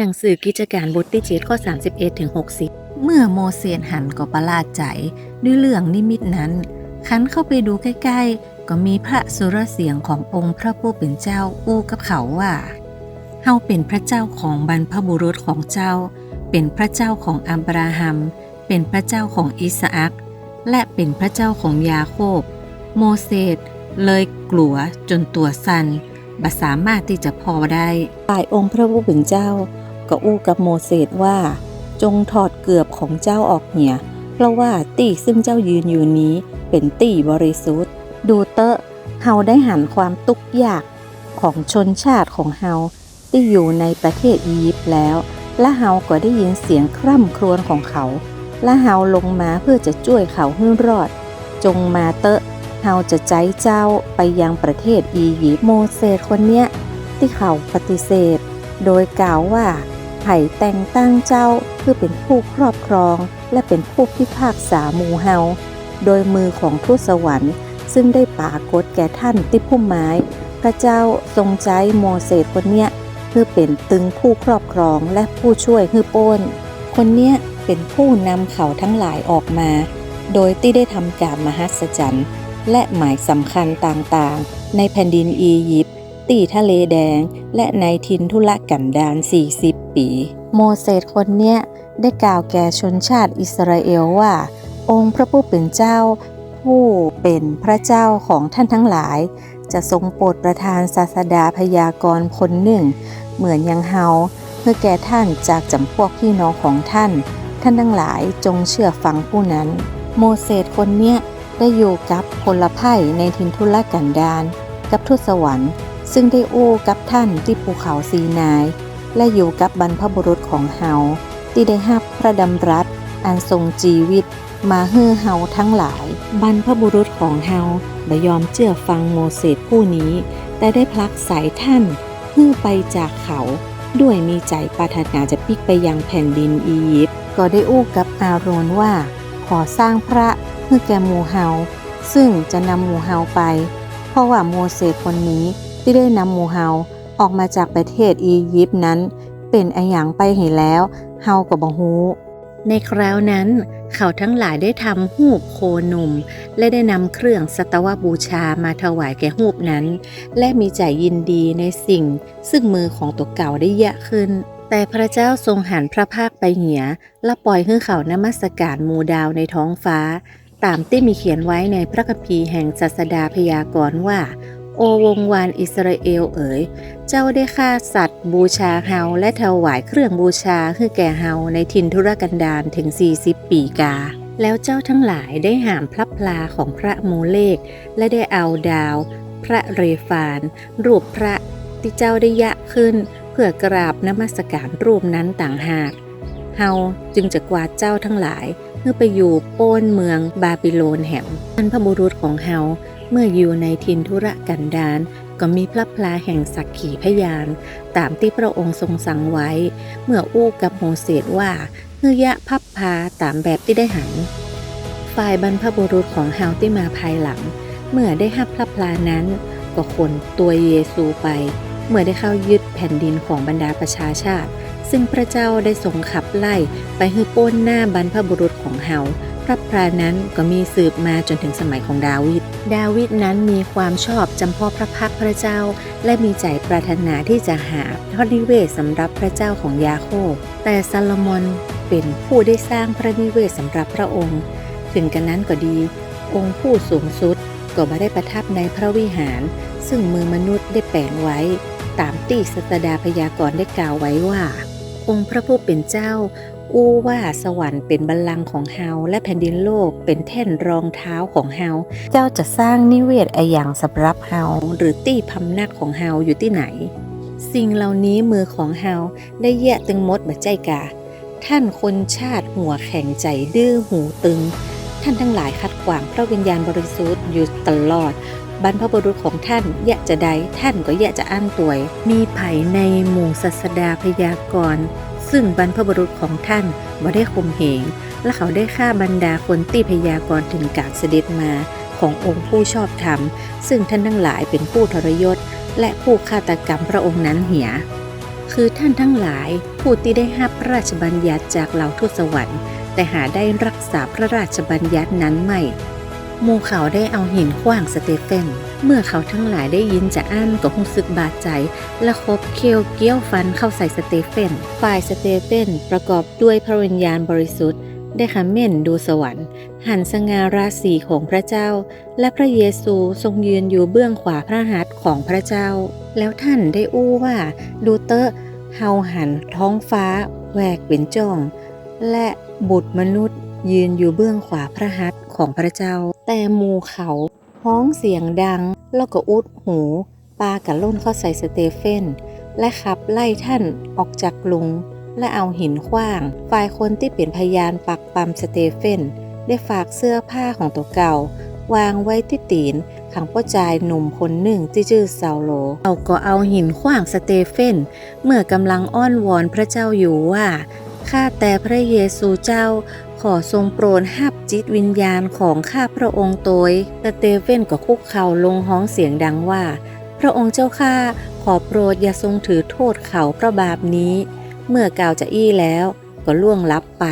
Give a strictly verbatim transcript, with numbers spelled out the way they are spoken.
หนังสือกิจการบทตี้เจ็ด ข้อสามสิบเอ็ดถึงหกสิบ เมื่อโมเสสหันก็ประหลาดใจ๋ด้วยเรื่องนิมิตนั้น ครั้นเข้าไปดูใก้ๆ ก็มีพระสุรเสียงขององค์พระผู้เป๋นเจ้าอู้กับเขาว่า เฮาเป๋นพระเจ้าของบรรพบุรุษของเจ้า เป๋นพระเจ้าของอับราฮัม เป๋นพระเจ้าของอิสอัค และเป๋นพระเจ้าของยาโคบ โมเสสเลยกลัวจ๋นตั๋วสั่น บ่สามารถตี้จะผ่อได้ ฝ่ายองค์พระผู้เป๋นเจ้าก็อู้กับโมเสสว่า จงถอดเกือบของเจ้าออกเหีย เพราะว่าตี้ซึ่งเจ้ายืนอยู่นี้เป๋นตี้บริสุทธิ์ ดูเต๊อะ เฮาได้หันความตุ๊กยากของชนชาติของเฮาตี้อยู่ในประเทศอียิปต์แล้ว และเฮาก็ได้ยินเสียงคร่ำครวญของเขา และเฮาลงมาเพื่อจะจ้วยเขาหื้อรอด จงมาเต๊อะ เฮาจะใจ๊เจ้าไปยังประเทศอียิปต์ โมเสสคนเนี้ยตี้เขาปฏิเสธ โดยกล่าวว่า ใผแต่งตั้งเจ้าเพื่อเป๋นผู้ครอบครอง และเป๋นผู้พิพากษาหมู่เฮา โดยมือของทูตสวรรค์ ซึ่งได้ปรากฏแก่ท่านตี้พุ่มไม้ พระเจ้าทรงใจ๊โมเสสคนเนี้ย เพื่อเป๋นตึงผู้ครอบครองและผู้จ้วยหื้อป๊น คนเนี้ยเป๋นผู้นำเขาทั้งหลายออกมา โดยตี้ได้ทำก๋านมหัศจรรย์ และหมายสำคัญต่างๆ ในแผ่นดินอียิปต์ ตี้ทะเลแดง และในถิ่นทุรกันดารสี่สิบปี๋ โมเสสคนเนี้ยได้กล่าวแก่ชนชาติอิสราเอลว่า องค์พระผู้เป๋นเจ้า ผู้เป๋นพระเจ้าของท่านทั้งหลาย จะทรงโปรดประทานศาสดาพยากรณ์คนนึ่ง เหมือนอย่างเฮา หื้อแก่ท่านจากจ๋ำพวกพี่น้องของท่าน ท่านทั้งหลายจงเชื่อฟังผู้นั้น โมเสสคนเนี้ยได้อยู่กับผลไพร่ในถิ่นทุรกันดาร กับทูตสวรรค์ ซึ่งได้อู้กับท่านตี้ภูเขาซีนาย และอยู่กับบรรพบุรุษของเฮา ตี้ได้ฮับพระดำรัสอันทรงจีวิต มาหื้อเฮาทั้งหลาย บรรพบุรุษของเฮาบ่ยอมเจื้อฟังโมเสสผู้นี้ แต่ได้ผลักไสท่านหื้อไปจากเขา ด้วยมีใจ๋ปรารถนาจะปิ๊กไปยังแผ่นดินอียิปต์ ก็ได้อู้กับอาโรนว่า ขอสร้างพระหื้อแก่หมู่เฮา ซึ่งจะนำหมู่เฮาไป เพราะว่าโมเสสคนนี้ตี้ได้นำหมู่เฮาออกมาจากประเทศอียิปต์นั้น เป๋นอะหยังไปเหียแล้ว เฮาก็บ่ฮู้ ในคราวนั้น เขาทั้งหลายได้ทำฮูปโคหนุ่ม และได้นำเครื่องสัตวบูชามาถวายแก่ฮูปนั้น และมีใจ๋ยินดีในสิ่งซึ่งมือของตั๋วเก่าได้เยียะขึ้น แต่พระเจ้าทรงหันพระพักตร์ไปเหีย และป่อยหื้อเขานมัสการหมู่ดาวในท้องฟ้า ต๋ามตี้มีเขียนไว้ในพระคัมภีร์แห่งศาสดาพยากรณ์ว่า โอวงศ์วานอิสราเอลเอ๋ย เจ้าได้ฆ่าสัตว์บูชาเฮา และถวายเครื่องบูชาหื้อแก่เฮาในถิ่นทุรกันดารเถิงสี่สิบปี๋กา แล้วเจ้าทั้งหลายได้หามพลับพลาของพระโมเลก และได้เอาดาวพระเรฟาน รูปพระตี้เจ้าได้เยียะขึ้น เพื่อกราบนมัสการรูปนั้นต่างหาก เฮาจึงจะกวาดเจ้าทั้งหลาย หื้อไปอยู่ป๊นเมืองบาบิโลนแหม บรรพบุรุษของเฮา เมื่ออยู่ในถิ่นทุรกันดาร ก็มีพลับพลาแห่งสักขีพยาน ต๋ามตี้พระองค์ทรงสั่งไว้ เมื่ออู้กับโมเสสว่า หื้อเยียะพลับพลาต๋ามแบบตี้ได้หัน ฝ่ายบรรพบุรุษของเฮาตี้มาภายหลัง เมื่อได้ฮับพลับพลานั้น ก็ขนตวยเยซูไป เมื่อได้เข้ายึดแผ่นดินของบรรดาประชาชาติ ซึ่งพระเจ้าได้ทรงขับไล่ไปหื้อป๊นหน้าบรรพบุรุษของเฮา พลับพลานั้นก็มีสืบมาจ๋นเถิงสมัยของดาวิด ดาวิดนั้นมีความชอบจ๋ำเพาะพระพักตร์พระเจ้า และมีใจ๋ปรารถนาตี้จะหาพระนิเวศสำหรับพระเจ้าของยาโคบ แต่ซาโลมอนเป๋นผู้ได้สร้างพระนิเวศสำหรับพระองค์ เถิงกระนั้นก็ดี องค์ผู้สูงสุดก็บ่ได้ประทับในพระวิหาร ซึ่งมือมนุษย์ได้แป๋งไว้ ต๋ามตี้ศาสดาพยากรณ์ได้กล่าวไว้ว่า องค์พระผู้เป๋นเจ้าอู้ว่า สวรรค์เป๋นบัลลังก์ของเฮา และแผ่นดินโลกเป๋นแท่นรองเท้าของเฮา เจ้าจะสร้างนิเวศอะหยังสำหรับเฮา หรือตี้พำนักของเฮาอยู่ตี้ไหน สิ่งเหล่านี้มือของเฮาได้เยียะตึงหมดบ่ใจ้กา ท่านคนชาติหัวแข็งใจ๋ดื้อหูตึง ท่านทั้งหลายขัดขวางพระวิญญาณบริสุทธิ์อยู่ตลอด บรรพบุรุษของท่านเยียะจาใด ท่านก็เยียะจาอั้นตวย มีใผในหมู่ศาสดาพยากรณ์ ซึ่งบรรพบุรุษของท่านบ่ได้ข่มเหง และเขาได้ฆ่าบรรดาคนตี้พยากรณ์เถิงก๋านเสด็จมาขององค์ผู้ชอบธรรม ซึ่งท่านทั้งหลายเป๋นผู้ทรยศ และผู้ฆาตกรรมพระองค์นั้นเหีย คือต้านตังหลาย ผู้ตี้ได้ฮับพระราชบัญญัติจากเหล่าทูตสวรรค์ แต่หาได้ฮักษาพระราชบัญญัตินั้นไม่ หมู่เขาได้เอาหินขว้างสเตเฟน เมื่อเขาตังหลายได้ยินจาอั้นก็ฮู้สึกบาดใจ๋ และขบเขี้ยวเกี้ยวฟันเข้าใส่สเตเฟน ฝ่ายสเตเฟนประกอบด้วยพระวิญญาณบริสุทธิ์ ได้เขม้นดูสวรรค์ หันสง่าราศีของพระเจ้า และพระเยซูทรงยืนอยู่เบื้องขวาพระหัตถ์ของพระเจ้า แล้วต้านได้อู้ว่า ดูเต๊อะ เฮาหันท้องฟ้าแหวกเป๋นจ้อง และบุตรมนุษย์ยืนอยู่เบื้องขวาพระหัตถ์ของพระเจ้า แต่หมู่เขาฮ้องเสียงดัง แล้วก็อุดหู ปากะล่นเข้าใส่สเตเฟน และขับไล่ต้านออกจากกรุง และเอาหินขว้าง ฝ่ายคนตี้เป๋นพยานปักปำสเตเฟน ได้ฝากเสื้อผ้าของตั๋วเก่า วางไว้ตี้ตี๋นของป้อจายหนุ่มคนนึ่งตี้จื้อเซาโล เขาก็เอาหินขว้างสเตเฟน เมื่อก่ำลังอ้อนวอนพระเจ้าอยู่ว่า ข้าแต่พระเยซูเจ้า ขอทรงโปรดฮับจิตวิญญาณของข้าพระองค์โตย สเตเฟนก็คุกเข่าลงฮ้องเสียงดังว่า พระองค์เจ้าข้า ขอโปรดอย่าทรงถือโต้ษเขาเพราะบาปนี้ เมื่อกล่าวจาอี้แล้วก็ล่วงหลับไป